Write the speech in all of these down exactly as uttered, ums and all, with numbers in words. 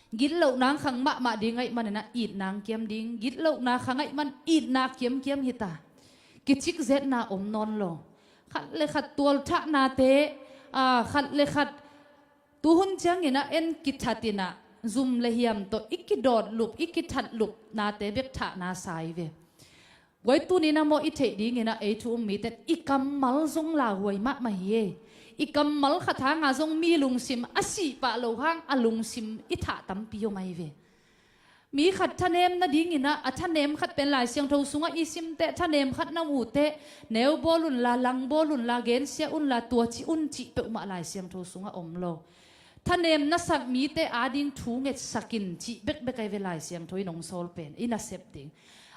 Gitlohna khang mahmah ding ahih manin ah itna kiam ding. Gitlohna khang ahih man itna kiamkiam hi ta. Kicikzetna om nawn lo. Khat le khat tualthahnate, aa, khat le khat tuhun ciangin ah en kithat in ah zum le hiam tawh i kidawt lup, i kithat lupnate bek thahna sa hi ve. Guai, tuni-in ah maw i theih dingin ah ei thu um mite i kammal zong lauhuai mahmah hi e. I kammal khat hanga zong mi lungsim a sih pah loh hang a lungsim i thah tampi om ahi ve. Mi khat thanem nadingin ah a thanem khat pen Lai Siangtho sungah i simte, thanem khat na muhte, neu bawl unla, lang bawl unla, gensia unla, tua ci un cih peuhmah Lai Siangtho sungah om lo. Thanem na sak mite ading thu ngetsak in cih bekbek ahi ve Lai Siangtho in hong sawl pen, i nasep ding.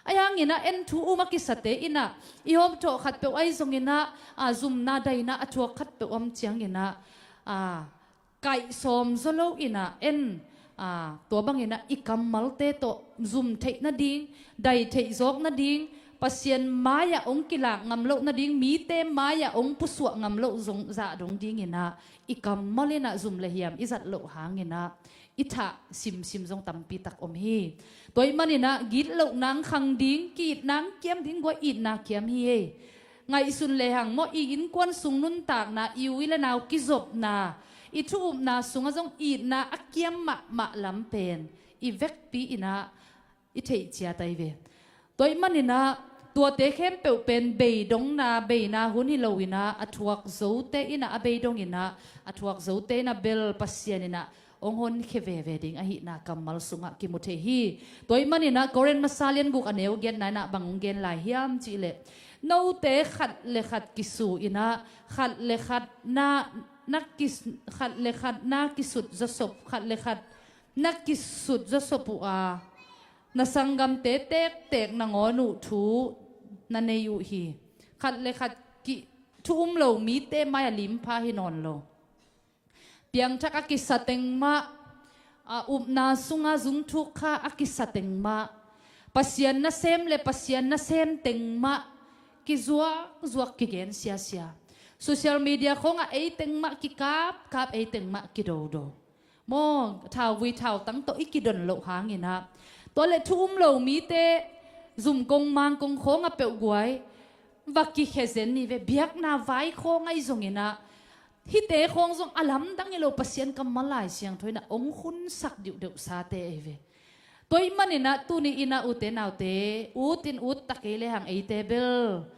Ahi hangin ah en thu um a kisate in ah i hawmthawh khat peuh ahi zongin ah, a, zumna daina a thuak khat peuh om ciangin ah, a, kaih sawm zaw lo in ah en, a, tua bangin ah i kammalte tawh zum theih nading, dai theih zawk nading, Pasian mai-ah hong kilak ngam loh nading, mite mai-ah hong pusuah ngam loh zong zah dong dingin ah i kammal in ah zum le hiam i zat loh hangin ah i thah simsim zong tampi tak om hi. Tua ahih manin ah gitlohna khang ding, ki-itna kiam ding, guai, itna kiam hi e. Ngaihsun lehang maw, i innkuan sung nuntakna, i u i le nau kizopna, i thu upna sungah zong itna a kiam mahmah lam pen i vekpi in ah i theih ciat ahi ve. Tua ahih manin ah tuate khempeuh pen beidongna, beina hun hi lo in ah a thuak zote in ah a beidong in ah a thuak zote in ah bel Pasian in ah hong honkhia veve ding ahihna kammal sungah kimu thei hi. Tua ahih manin ah Korin masa lian guk a neu giatna in ah bang hong gen lai hiam cih leh, note khat le khat kisu in ah khat le khat na, na kis-, khat le khat na kisut zawsop, khat le khat na kisut zawsop uh a, na sanggamte tektek nangawn uh thu na nei uh hi. Khat le khat ki, thu um lo mite mai-ah limpha hi nawn lo. Piangthak a kisa teng mah, a, upna sunga zungthuk kha a kisa teng mah, Pasian nasem le Pasian nasem teng mah kizuakzuak, kigen siasia. Social media khawngah ei teng mah kikapkap, ei teng mah kidodo. Maw, thauvui thautang tawh i kidon loh hangin ah, tua le thu um lo mite zumkong mangkong khawngah peuh guai, va kikhia zen ni ve. Biakna vai khawng ahi zongin ah, hihte khawng zong a lamdang hi lo, Pasian kammal Lai Siangtho in ah hong khunsak diuhdeuh sate ahi ve. Tua ahih manin ah tuni in ah ute naute, ut in ut ta kei lehang eite bel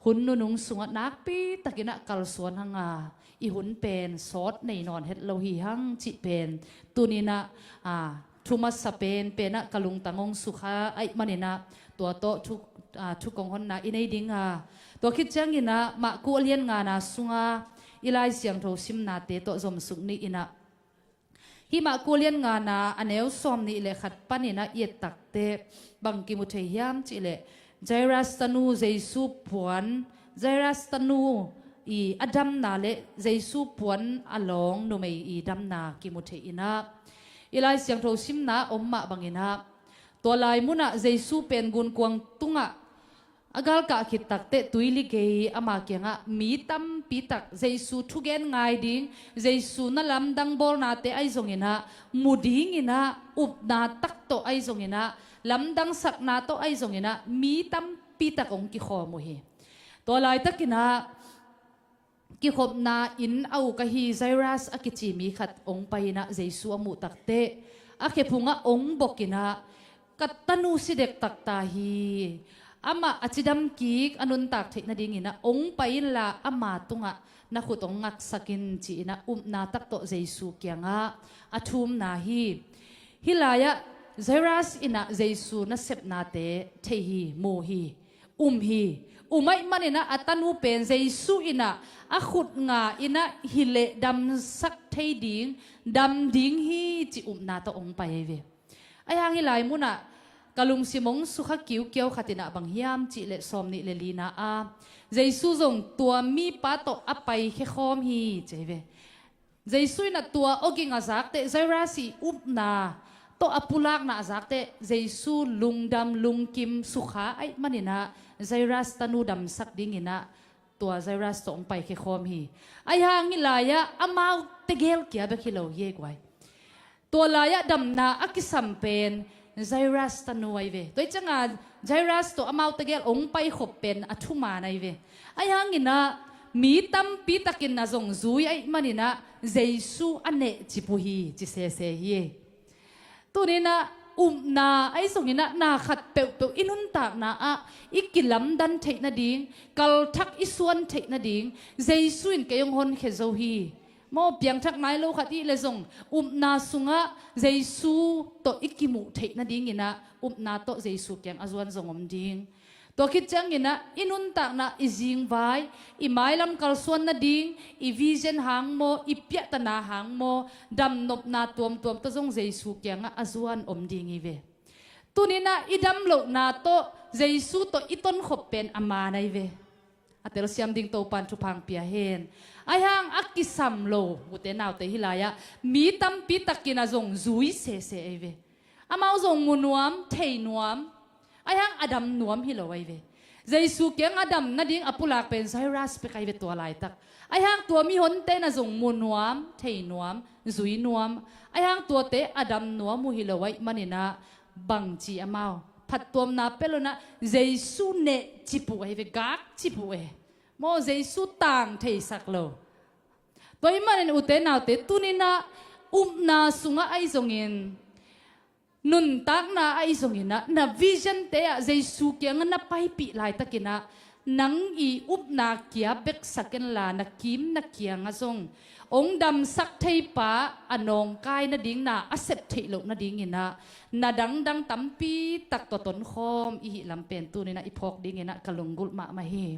hun nunung sungah nakpi takin ah kalsuan hang a, i hun pen sawt nei nawn het lo hi hang cih pen tuni in ah, a, thu masa pen pen ah ka lungtang hong sukha ahih manin ah tua tawh thu, a, thu kong honna i nei ding a. Tua khit ciangin ah Marku a lian ngana sunga i Lai Siangtho simnate tawh zomsuk ni in ah, hih Marku lian ngana a neu sawmnih le khat panin ah i et takteh bang kimu thei hiam cih leh, Jairus tanu Jesu puan, Jairus tanu i a damna le Jesu puan a lawng numei i damna kimu thei in ah, i Lai Siangtho simna om mah bangin ah, tua lai munah Jesu pen gunkuang tungah a galkah khit takteh tuili gei ama kiangah mi tampi tak Jesu thugen ngai ding, Jesu na lamdang bawlnate ahi zongin ah, mu dingin ah, upna tak tawh ahi zongin ah, lamdangsakna tawh ahi zongin ah, mi tampi tak hong kikhawm uh hi. Tua laitakin ah, kikhopna inn a uk ahi Jairus a kici mi khat hong pai in ah Jesu a muh takteh, a khephungah hong bok in ah, "Ka tanu si dektak ta hi. Amah a cidam kik a nuntak theih nadingin ah hong pai inla ama tungah na khut hong ngaksak in," ci-in ah upna tak tawh Jesu kiangah a thumna hi. Hih lai-ah Jairus in ah Jesu nasepnate thei hi, mu hi, um hi. Um ahih manin ah a tanu pen Jesu in ah a khut nga in ah hileh damsak thei ding, dam ding hi, ci upna tawh hong pai ahi ve. Ahi hang hih lai munah ka lungsim hong sukha kiukiau khat in ah bang hiam cih leh sawmnih le lina a, Jesu zong tua mipa tawh a paikhia khawm hi, ci ahi ve. Jesu in ah tua awging a zakteh, Jairus i upna tawh a pulakna a zakteh, Jesu lungdam, lungkim, sukha ahih manin ah Jairus tanu damsak dingin ah tua Jairus tawh hong paikhia khawm hi. Ahi hang hih lai-ah amau tegel kia bek hi lo hi ei guai. Tua lai-ah damna a kisam pen Jairus tanu ahi ve. Tua hi cianga Jairus tawh amau tegel hong paikhop pen a thuman ahi ve. Ahi hanginah mi tampi takin na zong zui ahih maninah Jesu a nehcip uh hi ci sese hi. Tuninah upna ahi zonginah na khat peuhpeuh i nuntakna ah i kilamdan theih nading, kalthak i suan theih nading Jesu in kei hong honkhia zo hi. Maw, piangthak nai lo khat i hih leh zong upna sungah Jesu tawh i kimuh theih nadinginah upna tawh Jesu kiang a zuan zong om ding. Tua khit cianginah i nuntakna, i zingvai, i mailam kalsuan nading, i vision hang maw, i piahtana hang maw, damnopna tuamtuam tawh zong Jesu kiangah a zuan om ding hi ve. Tuninah i damlohna tawh Jesu tawh i tonkhop pen a man ahi ve. A telsiam ding Topan thupha hong pia hen. Ahi hang a kisam lo ute naute hih lai-ah mi tampi takin a zong zui sese ahi ve. Amau zong mu nuam, thei nuam, ahi hang a dam nuam hi lo ahi ve. Jesu kiang a dam nading a pulak pen Jairus pek ahi ve tua laitak. Ahi hang tua mihonte na zong mu nuam, thei nuam, zui nuam, ahi hang tuate a dam nuam uh hi lo ahih maninah bangci amau phattuamna pia lo-inah Jesu nehcip uh ahi ve, gakcip uh e. Maw, Jesu tang theisak lo. Tua ahih manin ute naute, tuninah upna sungah ahi zongin, nuntakna ahi zonginah na visionte ah Jesu kiangah na paipih laitakinah nang i upna kia beksak inla na kim na kiangah zong hong damsak theipa a nawngkai nading na a sep theih loh nadinginah na dangdang tampi tak tawh tonkhawm i hih lam pen tuninah i phawk dinginah ka lunggulh mahmah hi.